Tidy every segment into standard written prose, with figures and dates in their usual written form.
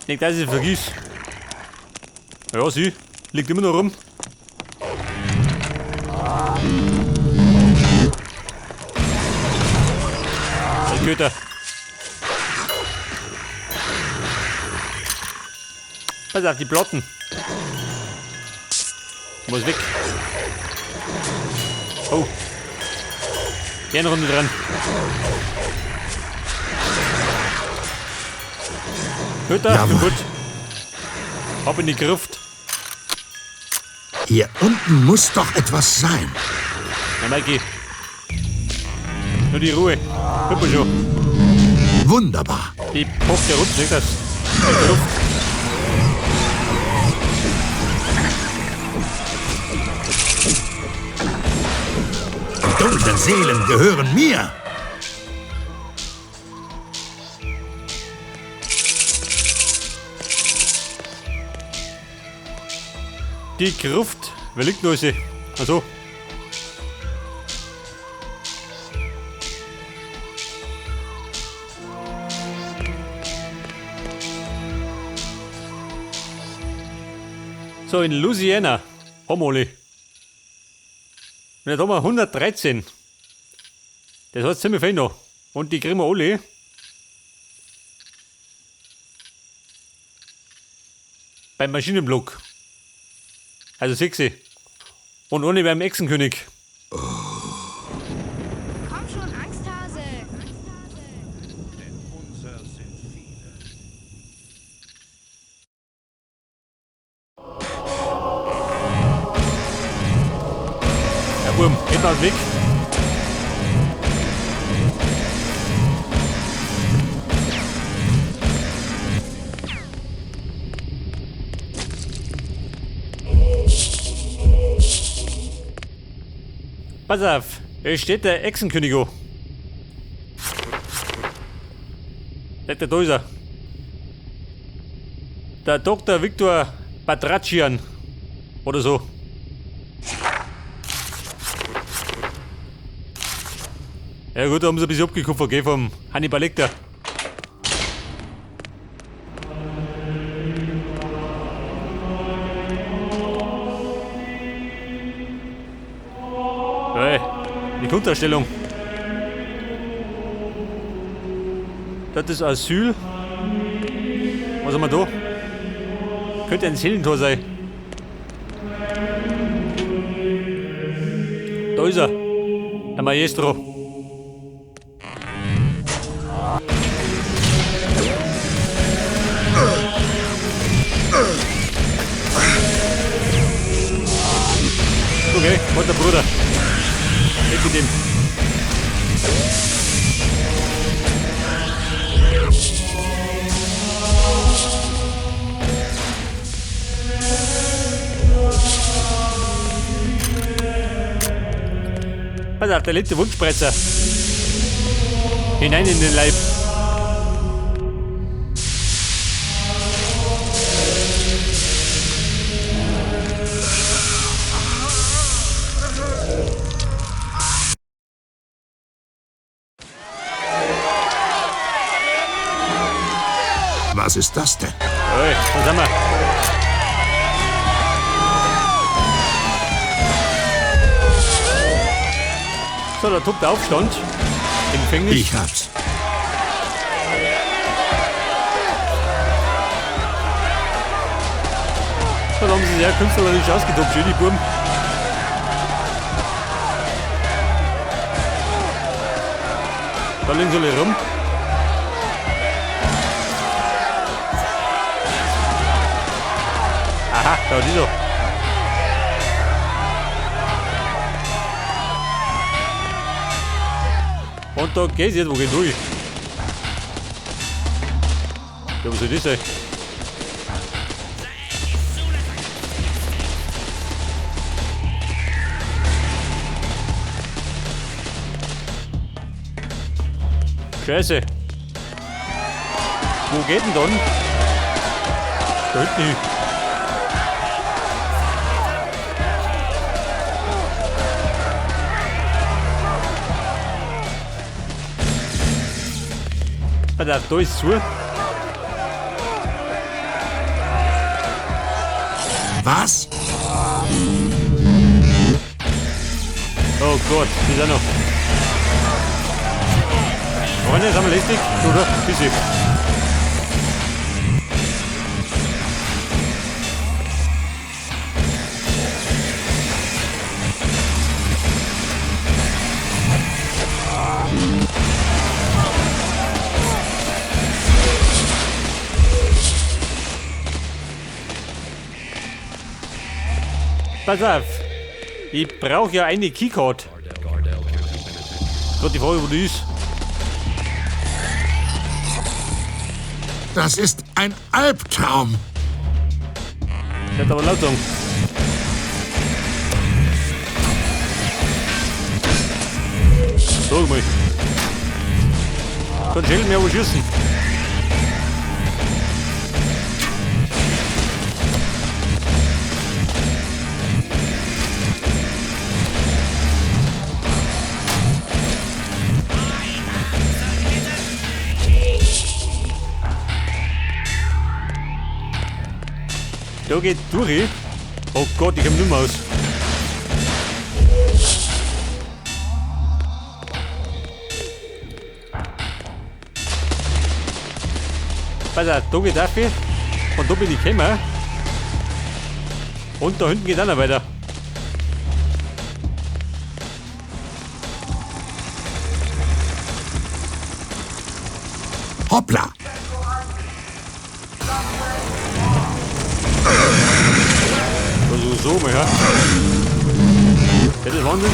Nicht, dass ich es vergiss. Ja, sie. Liegt immer noch rum. Der Köter. Pass auf, die Platten. Muss weg. Oh. Gerne Runde dran. Köter, Jawohl. gut. Hab in die Gruft. Hier unten muss doch etwas sein. Na, Mikey. Nur die Ruhe. Hüpfe schon. Wunderbar. Die poppt ja runter, nicht das? Die Gruft. Die dunklen Seelen gehören mir. Die Gruft. Wer liegt noch sie? Also. So, in Louisiana. Homoli. Und jetzt haben wir 113. Das heißt ziemlich viel noch. Und die kriegen wir alle. Beim Maschinenblock. Also 6. Und ohne beim Echsenkönig. Komm schon, Angsthase. Denn unser sind viele. Ja, Wurm, geht mal weg. Pass auf, hier steht der Echsenkönig an. Der, da ist er. Der Dr. Viktor Batrachian. Oder so. Ja gut, da haben sie ein bisschen abgekupfert, gell, vom Hannibal Lecter. Hey, die Grunddarstellung. Das ist Asyl. Was haben wir da? Könnte ein Seelentor sein. Da ist er. Der Maestro. Okay, alter Bruder. Weg mit ihm. Pass auf, der letzte Wunschspreizer. Hinein in den Leib. Was ist das denn? Hey, wo sind wir? So, da tobt der Aufstand. Im Gefängnis. Ich hab's. Da haben sie sehr künstlerisch ausgetobt, schön die Burm. Da liegen sie alle rum. Aha, da ist er. Und da geht's jetzt, wo geht durch? Ja, was soll das sein? Scheiße. Wo geht denn dann? Da hinten hin. Pass auf, da ist zu. Was? Oh Gott, die ist auch noch. Freunde, sind wir lästig? Oder? Bisschen. Pass auf, ich brauche ja eine Keycard. Gerade die Frage, wo die ist. Das ist ein Albtraum. Ich hätte aber laut sagen. Sag mal. Kein Schädel mehr, aber schießen. Da geht durch. Oh Gott, ich komm nicht mehr aus. Pass auf, da geht auf. Und da bin ich gekommen. Und da hinten geht auch noch weiter. Hoppla! Also so mal, ja. Das ist Wahnsinn.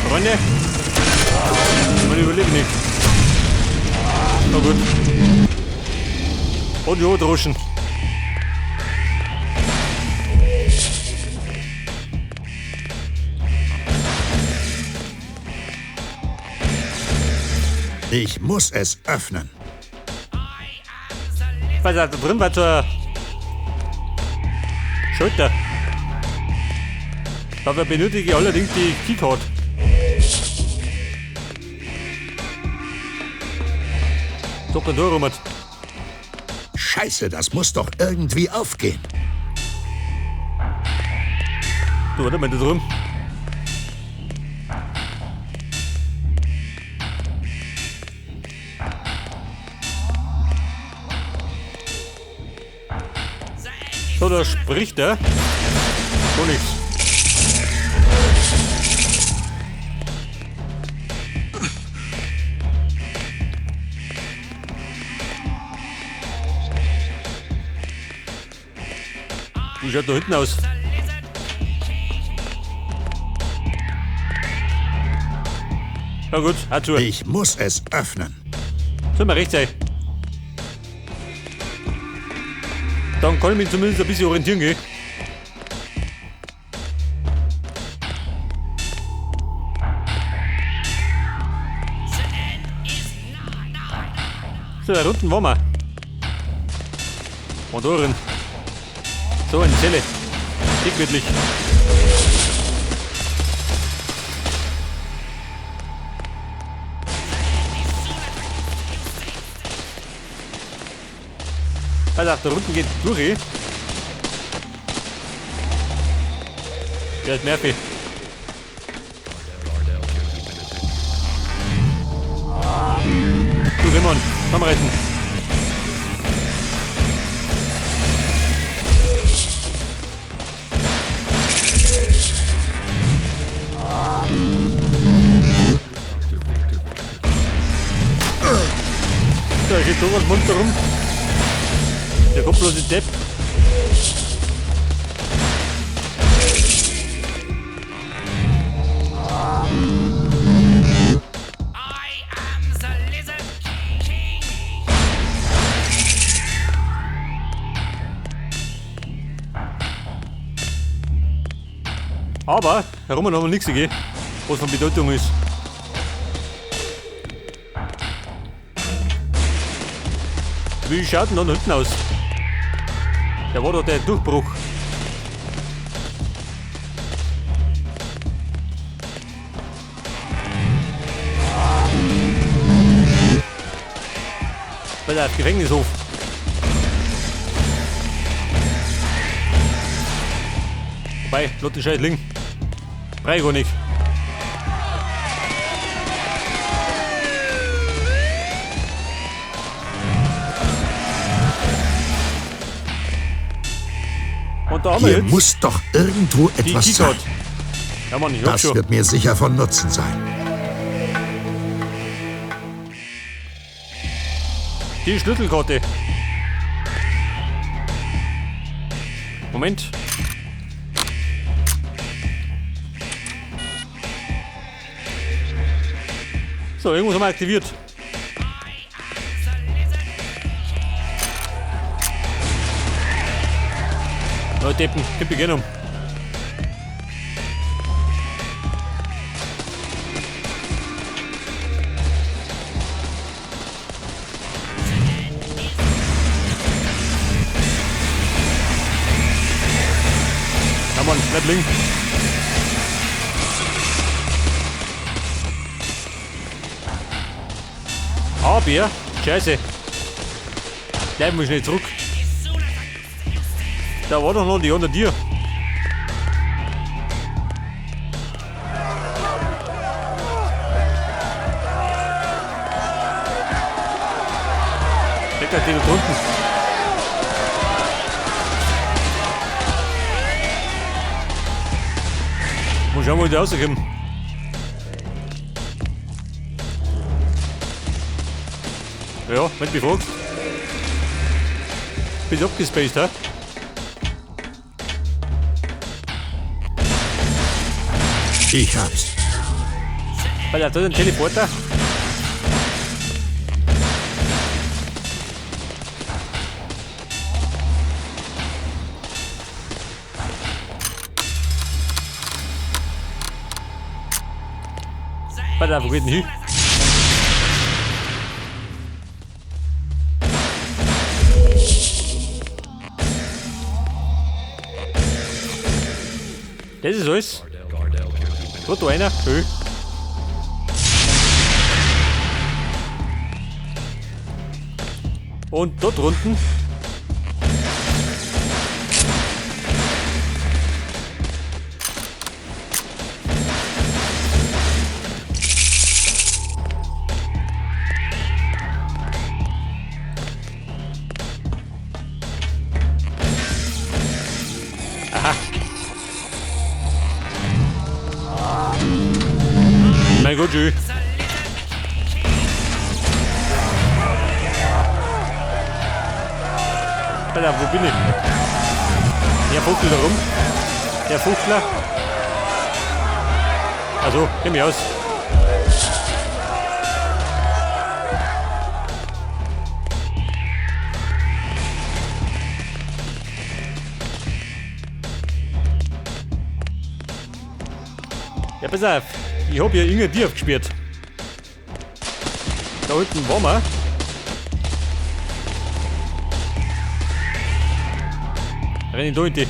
Freunde, man überlebt nicht. Na gut. Und die Droschen. Ich muss es öffnen. Pass auf, da drin war zur Schulter. Dafür benötige ich allerdings die Keycard. So, kann da rum. Scheiße, das muss doch irgendwie aufgehen. Du, warte mal, da drüben. So, da spricht er. So nichts. Wie schaut da hinten aus? Na gut, hat zu. Ich muss es öffnen. Soll mir recht sein. Dann kann ich mich zumindest ein bisschen orientieren gehen. So, da unten waren wir. Und da drin. So, eine Zelle. Dickwittlich. Also, da unten geht durch. Der ist Murphy. Du, Raymond, komm retten. Da geht sowas munter rum. Der kopflose Depp. Aber herum haben wir nichts gegeben, was von Bedeutung ist. Wie schaut denn da hinten aus? Da war doch der Durchbruch. Bei der Gefängnishof. Wobei, lass den Scheiß liegen. Brauch ich gar nicht. Und da haben wir Hier jetzt muss doch irgendwo die etwas sein. Keycard. Ja Mann, ich hab Das schon. wird mir sicher von Nutzen sein. Die Schlüsselkarte. Moment. So, irgendwas haben wir aktiviert. Na, Deppen, gib mich gerne um. Ja, Mann, bleib liegen. Aber, scheiße. Bleiben wir schnell zurück. Da war doch noch die unter dir. Lecker, die da drunten. Mal schauen, wo die rauskommen. Ja, wenn du mich fragst. Bist abgespaced, hä? Ich hab's. Weil da ist ein Teleporter. Warte, wo geht denn hin? Das ist alles. Wo da einer? Hö. Und dort unten. Aha. Mein Gott, tschüss. Alter, wo bin ich? Der Fuchtel da rum. Der Fuchtler. Also, geh mich aus. Ja, pass auf. Ich hab ja irgendein Tier aufgesperrt. Da unten waren wir. Renn ich da in die.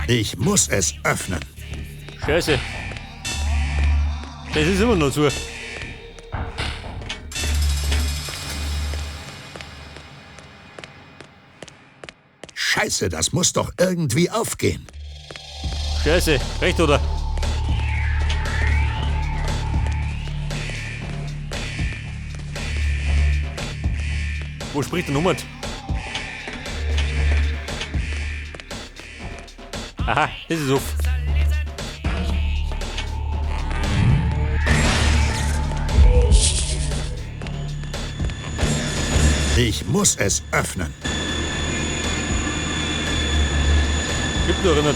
Ich muss es öffnen. Scheiße. Das ist immer noch zu. Scheiße, das muss doch irgendwie aufgehen. Scheiße, recht oder? Wo spricht der Nummer? Aha, das ist auf. Ich muss es öffnen. Gibt nur nicht.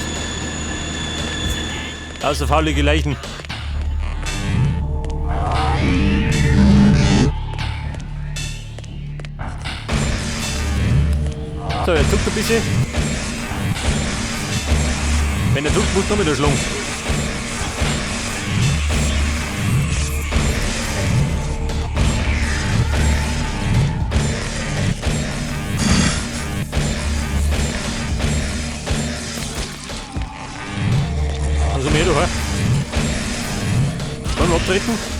Außer faulige Leichen. So, der zuckt ein bisschen. Wenn der zuckt, muss noch wieder schlagen. Also mehr da, Dann abtreten.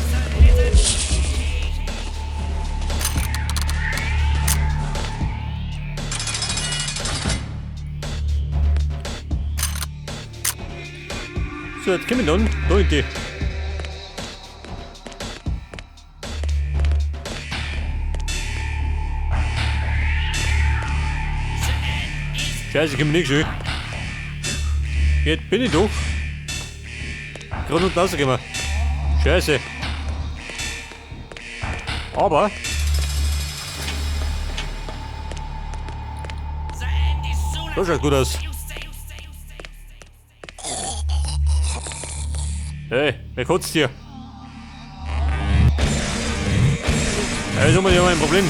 So, jetzt kommen dann da in die. Scheiße, ich komme nicht schön. Jetzt bin ich doch. Gerade unten rausgekommen. Scheiße. Aber. Das schaut gut aus. Hey, wer kotzt hier? Das ist immer ja ein Problem.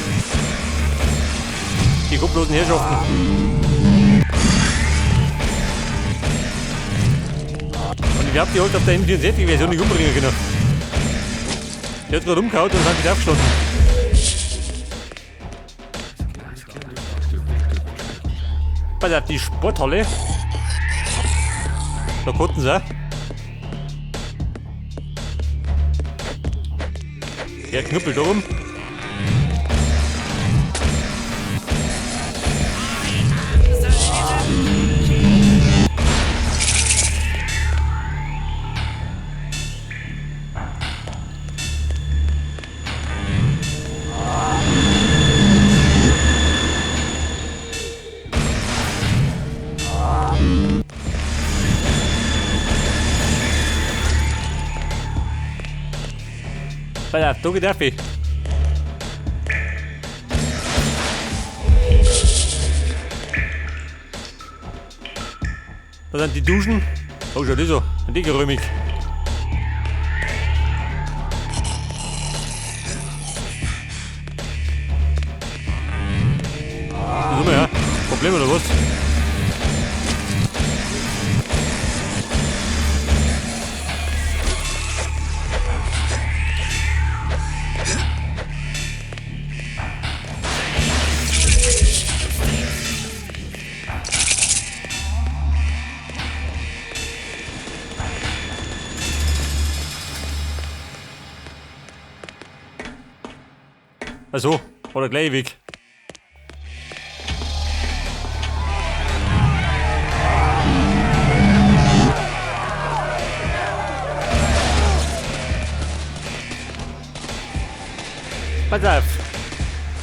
Die kopflosen Herrschaften. Und ich glaube, die hat auf der N64-Version nicht umbringen können. Die hat gerade umgehauen und sind wieder aufgestanden. Pass auf, die Sporthalle. Da konnten sie auch. Der knuppelt da rum. Pass auf, da geht auf. Da sind die Duschen. Oh, schau das an. Ein dicker Römig. Das ist immer, ja. Problem oder was? Also, war der gleiche Weg. Pass auf!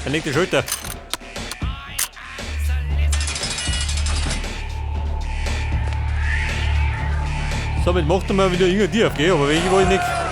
Da liegt die Schulter. Somit macht er mal wieder irgendein Tier auf, gell? Aber welche wollte ich nicht.